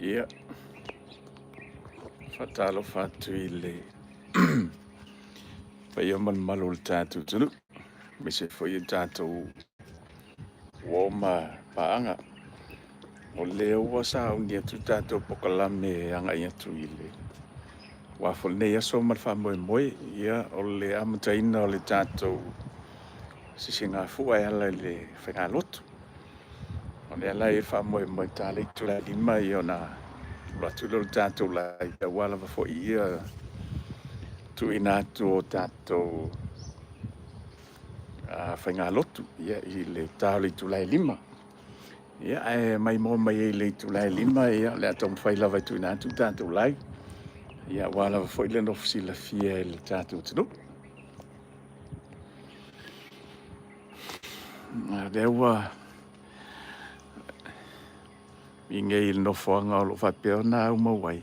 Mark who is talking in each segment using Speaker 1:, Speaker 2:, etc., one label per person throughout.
Speaker 1: Ia, faatalofa atu i le paia ma le mamalu o le tatou atunuu, aemaise foi o tatou uo ma paaga. O lea ua sauni atu le tatou polokalame e agai atu i le aua foi lenei aso ma le faamoemoe, ia o le amataina o le tatou Sisigafua e ala i le faigalotu. O lea la e i ai le faamoemoe e ta le itula e 5 ona alu atu lea o le tatou live aua lava foi le tuuina atu o tatou faigalotu i le ta o le itula e 5. Ia ae maimoa mai ai i le itula e 5 o le a taumafai lava e tuuina atu le tatou live aua lava foi le nofo silafia e le tatou atunuu. A o lea ua i inei i le nofoaga o lo o faapea ona aumau ai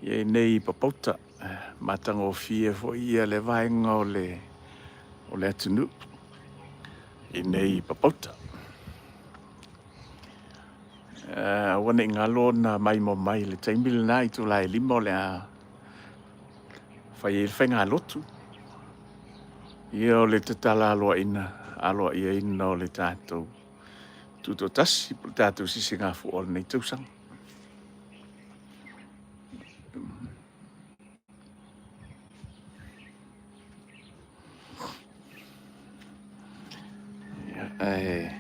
Speaker 1: i inei i Papauta. E matagofie foi lea vaega o le atunuu i inei i Papauta. Aua ne i galo ona maimoa mai i le taimi lena i le itula e 5 o le a fai ai le faigalotu. Ia o le tatala aloaiaina o le tatou Tutoatasi po o le tatou Sisigafua o lenei tausaga. Ae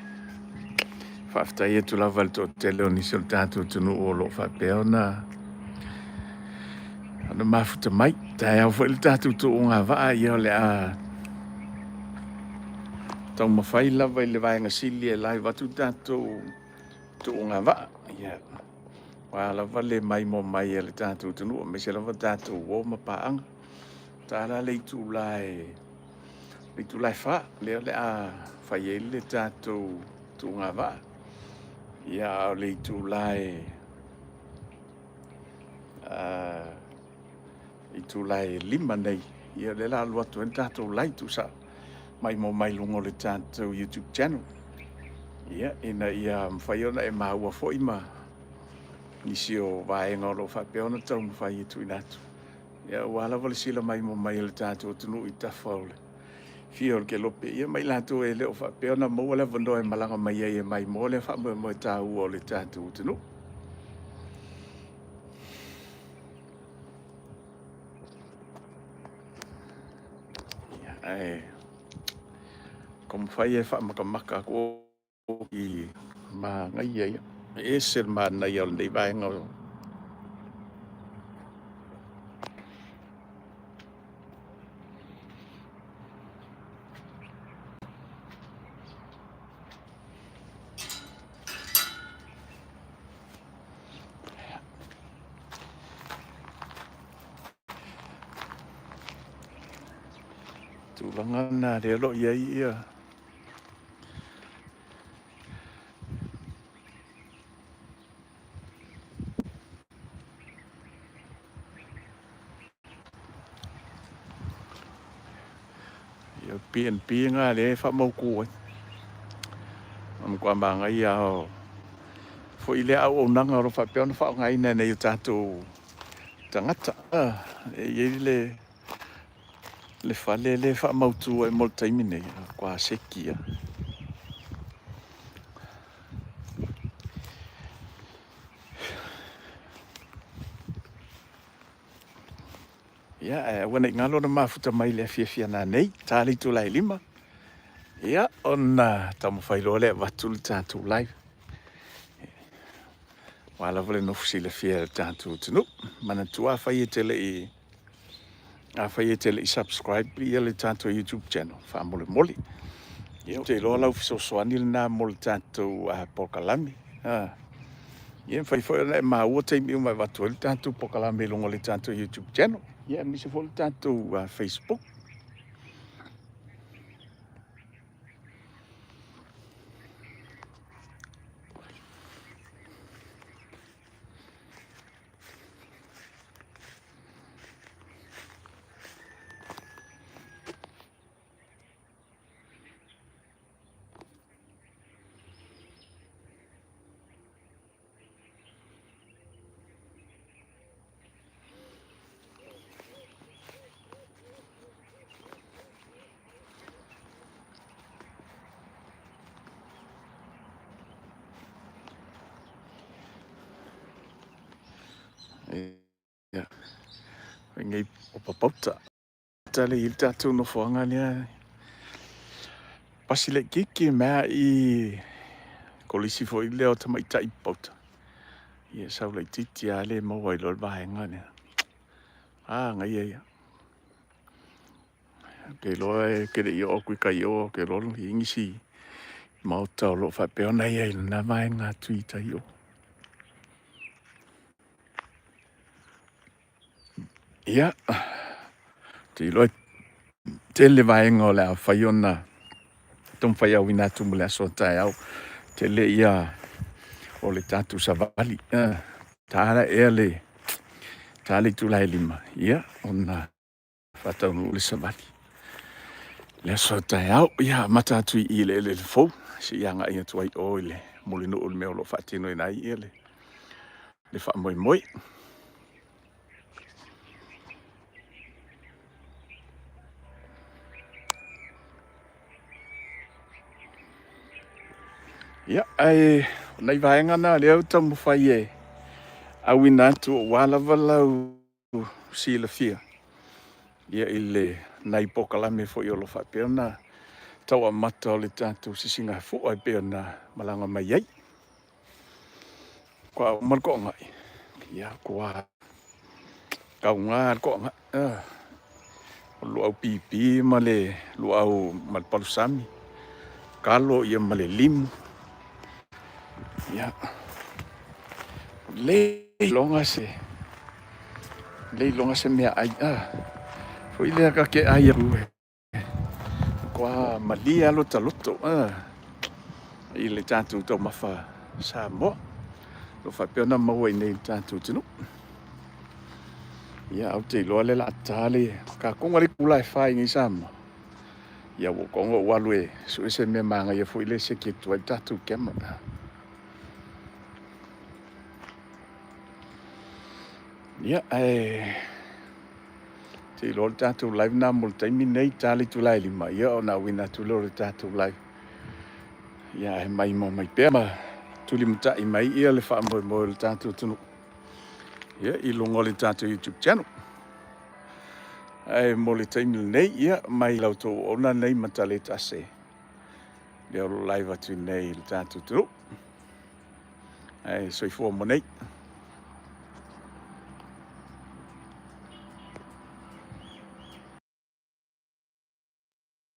Speaker 1: faafetai atu lava i le toatele o nisi o le tatou atunuu o lo o faapea ona mafuta mai. Taeao foi le tatou tuugavaa, ia o le a taumafai lava i le vaega sili e live atu le tatou tuugavaa. Ia, aua lava le maimoa mai a le tatou atunuu, aemaise lava tatou uo ma paaga. Ta la le itula e 4, lea o le a fai ai le tatou tuugavaa. Ia, a o le itula e 5 nei, ia o lea o le a alu atu ai le tatou live tuusao maimoa mai luga o le tatou YouTube channel, ia, ina ia mafai ona e maua foi ma nisi o vaega o lo o faapea ona taumafai e tuuina atu, ia aua lava le silamaimoa mai a le tatou atunuu i tafa o le fia o le kelope, ia ma i latou e le o faapea ona maua le avanoa e malaga mai ai e maimoa lea faamoemoe taua o le tatou atunuu. Ae taumafai e faamatamata atu i manaia ia. E ese le manaia o lenei vaega o tulaga lena lea o lo o i ai ia PNP lena lea e faamautu ai. O le matua manaia lava o foi lea auaunaga o lo o faapea ona faaaogaina e nai o tatou tagata. E i ai le fale lea e faamautu ai mo le taimi nei, matua seki lava. Ia, ae aua ne i galo ona mafuta mai i le afiafi a nanei, ta le itula e 5, ia, ona taumafai loa lea e avatu le tatou live. Aua lava le nofo silafia e le tatou atunuu. Manatua afai e te le i Afai e te le i subscribe ia le tatou YouTube channel, faamolemole. Ia ou te iloa lau fesoasoani lena mo le tatou polokalame. Ia e mafai foi ona e maua taimi uma e avatu ai le tatou polokalame i luga o le tatou YouTube channel, ia aemaise foi le tatou Facebook. Ia, lenei o Papauta. Tale i le tatou nofoaga lea. Pasi laitiiti mea i kolisi foi lea o tamaitai i Papauta. Ia sau laitiiti lava le maua ai loa le vaega lea. Manaia ia. Ou te iloa ou te le i oo atu i tai i o, ou te iloa e i ai nisi maota o lo o faapea ona i ai i lena vaega atu i tai i o. Ia, ou te iloa e tele vaega o le a mafai ona taumafai e auina atu mo le aso a taeao. Tele ia o le tatou savali, ta ea le ta le itula e 5 ia ona faataunuu le savali i le aso a taeao. Ia amata atu i i le eleele fou seia agai atu ai i o i le Mulinuu i le mea o lo o faatinoina ai le faamoemoe. Ia, ae o nai vaega na o lea ou te taumafai e auina atu aua lava lau silafia ia i le nai polokalame foi o lo o faapea ona tau amata o le tatou Sisigafua e pei ona malaga mai ai. Faatoa uma le toagai, ia ua tauga le toagai. O le luau pipi ma le luau ma le palusami, talo ia ma le limu. Ia, le iloga se le iloga se meaai foi lea ta te ai matua malie lava lota loto i le tatou taumafa Samoa o lo o faapea ona maua i inei i le tatou atunuu. Ia ae ou te iloa o lea o le a ta le ta tonu lava le itula e 4 i inei i Samoa, ia ua ou tago ou alu e sue se mea manaia foi lea e seki atu ai le tatou camera. Ia, ae ou te iloa o le tatou live lena mo le taimi lenei, ta le itula e 5, ia ona auina atu lea o le tatou live. Ia ae maimoa mai pea ma tulimatai mai ia le faamoemoe o le tatou atunuu ia i luga o le tatou YouTube channel. Ae mo le taimi lenei, ia mai la outou auauna lenei Mataletase, lea o lo o live atu nei i le tatou atunuu. Ae soifua mo nei.